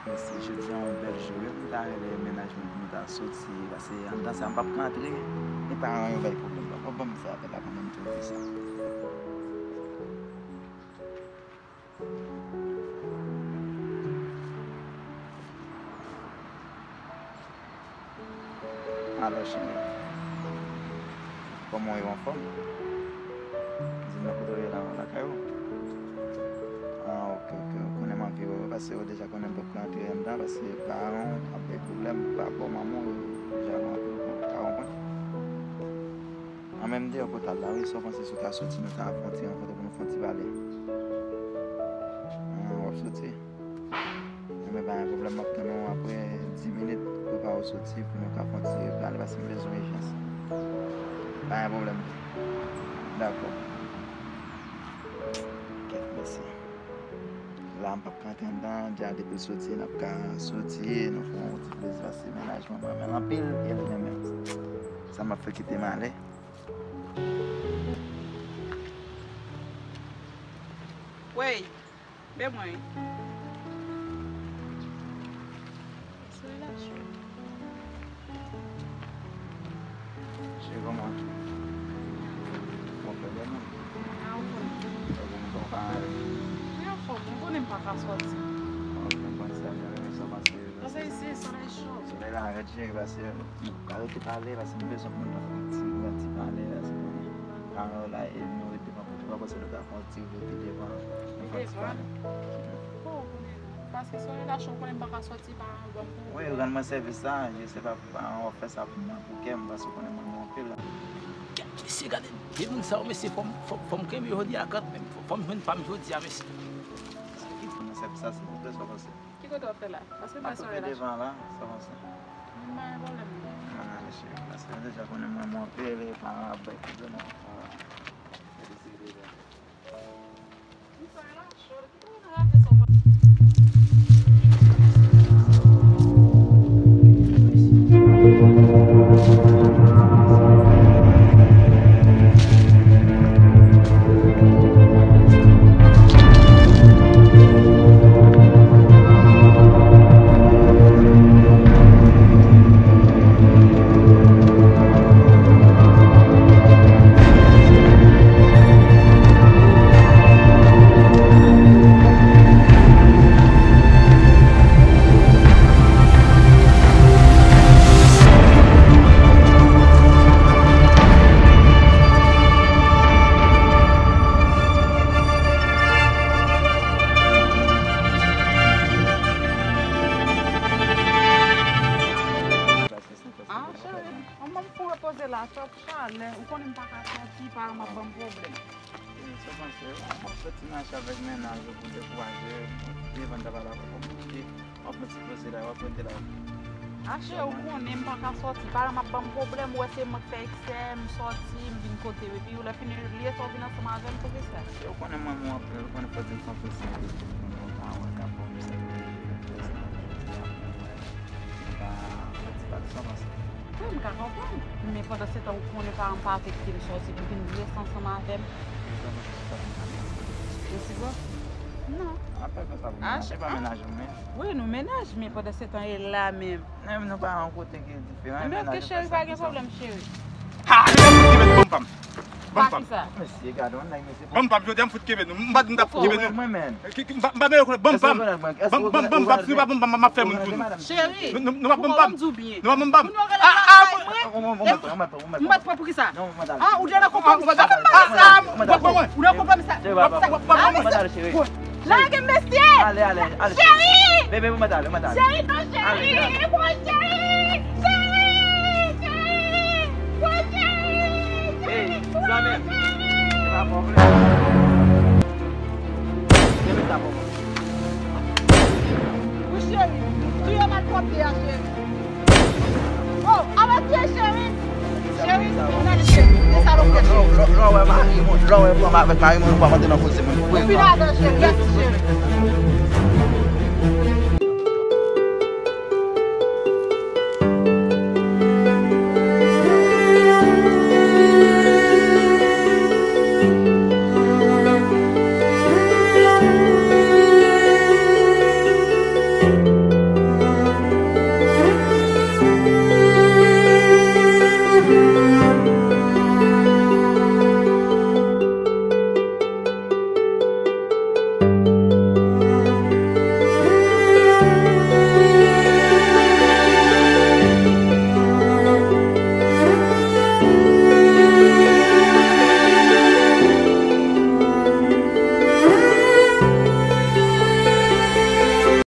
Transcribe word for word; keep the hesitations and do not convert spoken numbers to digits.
Mesye, jodi a yon bèl jou wi. M ta rele mennaj mwen pou nou ta soti, paske anndan sa m p ap ka antre. E paran yo bay pwoblèm. Bon, bon, m fè apèl la pandan m tou di sa. Alo, cheri. Kòman w ye, w anfòm? Di m nan kote w ye la, w lakay ou? Ah, ok, ok. Ou konnen m anvi wè w, paske ou deja konnen m poko antre anndan, paske paran w ap bay pwoblèm, pa bò manman w, ou deja wè anpil, ou ta konprann. An menm deyò pòt la, wi, sa w panse si w ta soti, nou ta fè yon ti rankontre pou nou fè yon ti pale? Ah, w ap soti? Enben, pa gen pwoblèm, m ap tann ou apre dis minit, prepare w soti pou nou ka fè yon ti pale, paske m bezwen ijans. Pa gen pwoblèm. Dakò. Kèt, mèsi. La, m p ap ka antre anndan, dja depi l soti, n ap ka soti, nou fè yon ti plezi, paske mennaj mwen, mwen renmen l anpil, e l renmen m. Sa m ap fè kite m ale. Wey, men mwen. Soleil la cho. Cheri, kòman? Bon, fè bèl non. Mwen anfòm. Fè bèl non, kòman pa ale? Mwen anfòm, ou konnen m pa ka sòti. Ok, m konn sa, men sa pase. Paske isi, solèy cho. Solèy la rèd, cheri, paske nou ka rete pale, paske nou bezwen pou nou ta fè ti, ti pale, paske konnen paran yo la, e nou rete pran pou twa, paske nou ta fè yon ti repi devan, nou fè ti pale. Oh, konnen non. Paske solèy la cho, konnen m pa ka sòti, paran yo ban m pwoblèm. Wi, rann mwen sèvis la, je sais pas, paran w ap fè sa pou mwen, pou kè m, paske konnen mwen renmen w anpil la. Gad mesye, gade de moun sa yo, mesye, fò m, fò, fò m kenbe jodi a kanmenm, fò, fò m jwenn pa m jodi a, mesye. Rann mwen sèvis la, silvouplè, sa w panse? Ki kote w ap fè la? Paske m wè solèy la cho. Devan la, sa w panse? M pa gen pwoblèm non. Ann ale cheri, paske w deja konnen mwen, mwen peye, paran ap bay pwoblèm. Ah, cheri, an m fon repoze la, twòp chalè. Ou konnen m pa ka sòti, paran m ap ban m pwoblèm. E, sa w panse, w ap fè ti mache avèk mennaj ou pou dekouraje, devan ta pale avèk ou, w ap fè ti poze la, w ap rete la. Ah, cheri, ou konnen m pa ka sòti, paran m ap ban m pwoblèm, ou wè se mwen k fè eksè, m sòti, m vin kote w, epi ou lè fini bliye sa w vin ansanm avè m, poukisa? Cheri, ou konnen mwen renmen w anpil, ou konnen fò di m sa w fè sa, pou nou ta wè, ta fò m sa, m pa fè ti pale, sa w panse? Wi, m ka konprann. Men pandan se tan, ou konnen paran m pa afekte m sòti pou vin rete ansanm avè m. Ou si bon? Non. Apèl konsa pou mennaj, se pa mennaj ou menm? Wi, nou mennaj, men pandan se tan, e la menm. Men nou pa yon kote ki diferan. Enben, ok, cheri, pa gen pwoblèm, cheri. Ha! Ban m pa m. Ban m pa m. Mesye, gade yon nèg, mesye. Ban m pa m, jodi a m fout kenbe nou. M pa t, m t ap fout kenbe nou. Mwen menm. Ki, ki, m pa, m pa mele konnen, ban m pa m. Ban m, ban m, ban m, ban m, si w pa ban m pa m, m ap fè moun pou nou. Cheri, nou, nou, nou pa ban m pa m. Nou pa ban m pa m. Ah, ah, mwen. M pa t pran pou kisa? Ah, ou deja nan konpòm sa. Ou nan konpòm sa. Lage m, mesye! Ale, ale, ale. Cheri! Bebe, ou mèt ale, ou mèt ale. Cheri, non, cheri! Ale, ale. Bon, cheri! Cheri! Cheri! Cheri! Bon, cheri! Hey, zanmi, se pa pwoblèm. Kenbe sa pou mwen. Wi, cheri. Touye malpwòpte a, cheri. Oh, arete, cheri. Cheri, gade, cheri. Se sa l ap fè, cheri. Lè w wè mari moun, lè w wè fanm avèk mari moun, ou pa antre nan koze moun. Ou vin adan, cheri. Mèsi, cheri.